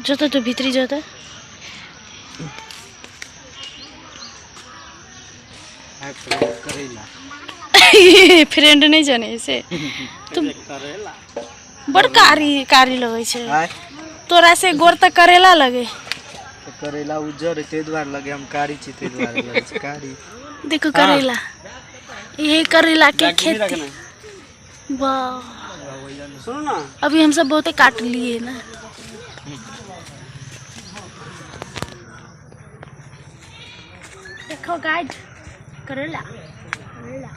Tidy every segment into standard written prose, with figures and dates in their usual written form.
जो तो तू भीतरी जो तो करेला फ्रेंड नहीं जाने से तुम करेला बड़ कारी कारी लगै छै आय तोरा से गोर तऽ करेला लगे। तो करेला उज्जर है ताहि दुआरे लगे, हम कारी छी ताहि दुआरे लगे छै कारी। देखो करेला, यही करेला के खेती। वाह सुनो ना, अभी हम सब बहुते काट लिए ना। देखो गाइड करेला, करेला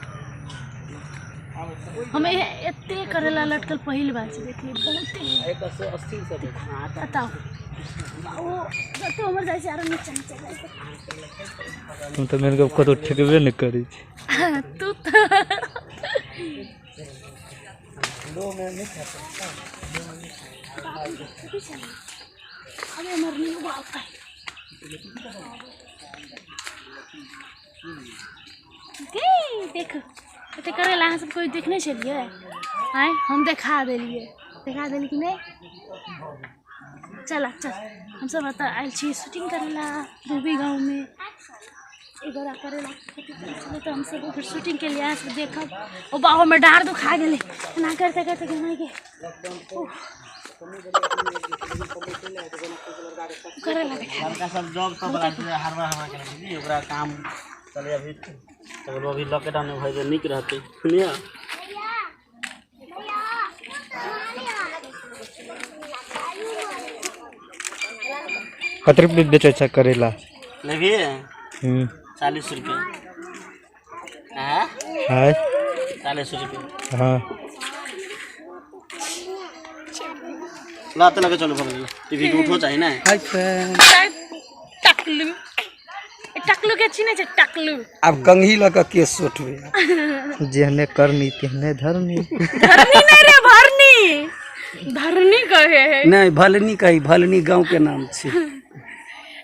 हमें एते करेला लटकल पहिल बार से देखलिए, बहुते। बताओ ओ जते उमर जाइ छै आरो नीचा नीचा जाइ छै। तुम तऽ मेन गप कतौ ठेकबे नहि करै छी। तू तऽ अबे मरनी बाप रे। गे देख एते करेला अहाँ सब कोई देखने छलियै? आँय हम देखा देलियै, देखा देली कि नहि? चल चल हम सब एतऽ आयल छी शूटिंग करेला रूबी गाँवमे। एगोरा करेला खेती करै छलै तऽ हमसब ओकर शूटिंग केलियै, अहाँ सब देखब। ओ बाबा हमर डाँड़ दुखा गेलै एना करते करते के। करेला देखा लड़का सब जॉब सब बला छै, हरवा हरवा के छै ओकरा काम चले अभी तो अभी लॉकडाउन में भए गेल नीक रहतै। सुनिए कते रुपये बेचै छै करेला? लेबही? 40 रुपये। हाँ है 40 रुपये। हाँ ला तो लगे चलो भगले टीवी के उठो चाहिए ना। हाय फ्रेंड टकलू टकलू के चिन्है छै टकलू। आब कंघी लऽ कऽ केस सोटबै। जेहने करनी तेहने धरनी। धरनी नहीं रे भरनी, धरनी कहे है। नहीं भलनी कही, भलनी गांव के नाम छै।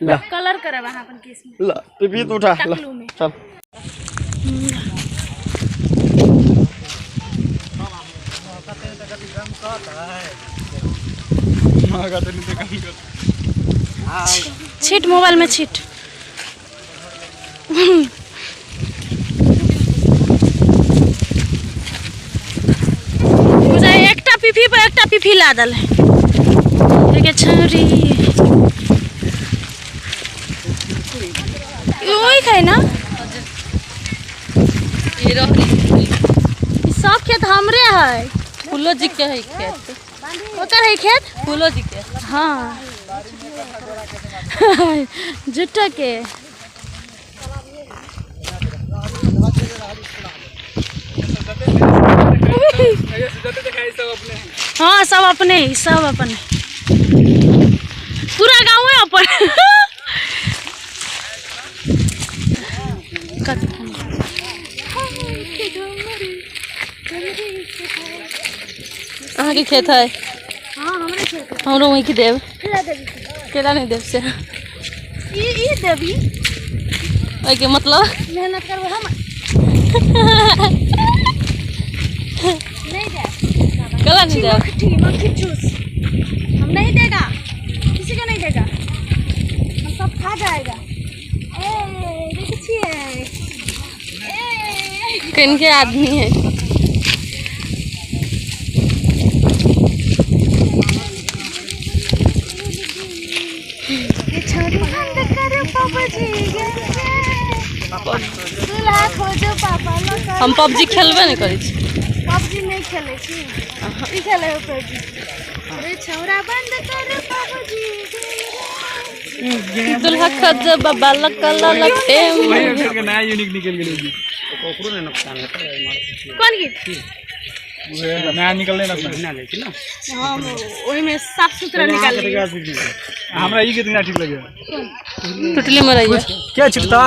कलर करब अहाँ अपन केस में। ला टीवी तो उठा ला टकलू में। चल छीट मोबाइल में छीट। एकटा पीपी पर एकटा पीपी लादल है। देखे छौरी वही खाय ना। ई सब खेत हमरे है। फूलो जी के है खेत। ओकर है खेत? फूलो जी के। हाँ झूठो के। हाँ सब अपने ही, सब अपने, पूरा गाँव है अपन। अहाँ के खेत है? हाँ हमरे खेत है। हमरो वहीं के देब। केला देबी? केला नहीं देब से। ई देबी। ओहि के मतलब मेहनत करबै हम। नहीं दे। केला नहीं देब। मक्खी मक्खी चूस हम नहीं देगा, किसी को नहीं देगा, हम सब खा जाएगा। ए देखै छियै ए किन के आदमी है। ये छोरी बंद कर पबजी दूल्हा खोजो पापा लोग। हम पबजी खेलबे नहीं करै छी। पबजी नहीं खेलै छी, ई खेलै हो पबजी। अरे छौरा बंद कर पबजी। दुल्हा खोजो बाबा लकला लटे। नया यूनिक निकल गेलै। ओकरो ने नुकसान हेतै। कोन गीत? नया निकललै ना। ना हम ओहिमे साफ सुथरा निकाललियै। हमरा ई गीत ना ठीक लगे। टुटली मरैया क्या छिपता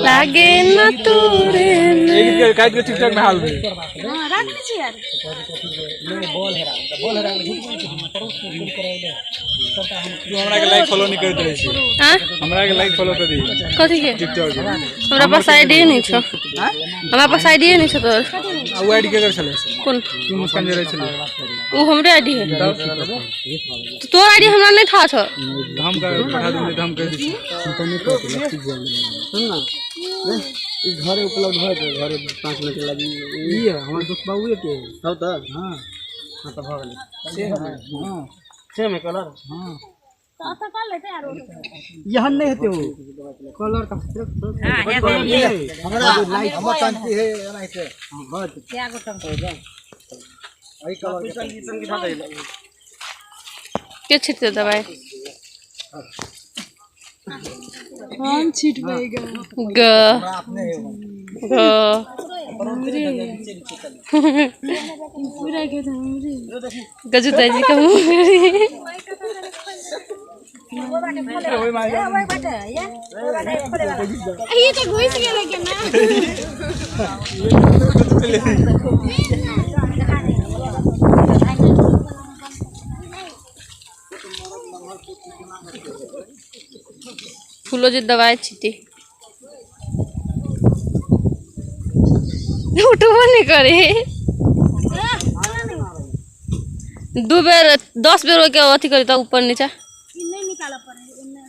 लागे न तोरे। एक गीत के काट के ठीक ठाक में हाल भेल। हाँ कहाँ छी यार? तू हमरा के लाइक फॉलो नहीं करैत रहै छी। आँय? हमरा के लाइक फॉलो कर दी कथी के? टिकटॉक के। हमरा पास आईडी नहीं छौ। हमरा पास आईडी नहीं छौ तोहर। आ उ आईडी केकर छलै? कोन? तू मुस्कान जे रहै छलै। उ हमरे आईडी है। तो तोहर आईडी हमरा नहीं था छौ। हम का पठा दूँ, तो हम कह दै छी। सुन ना, ई घरे उपलब्ध भऽ जेतै, घरे 5 मिनट लागी। ई है हमर दोस्त बाबूए के हौ तऽ। हां हां तऽ भऽ गेलै। सेम है, हां सेम है कलर। हां तो अतः कर लेते यार। यहन नहीं हेतै ओ कलर तऽ हमरा हमर टंकी है एनाहिते। भऽ जेतै। क्या गो टंकी है? एहि कलर के के छिटते दवाई? हम छिटबै ग। ग अपने है। ग पूरा के हमरे। गजू दाई का मुंह। ये तो घुस गेलै के ना। फूलो जे दवाई छिटी उठबो नहीं करे। 2 बेर 10 बेर ओके अथी करी त ऊपर नीचा। ई नहीं निकालऽ पड़े एने।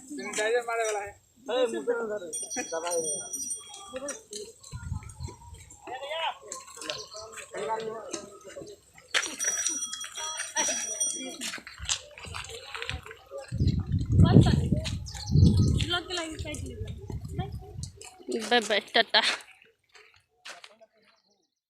Bye bye tata.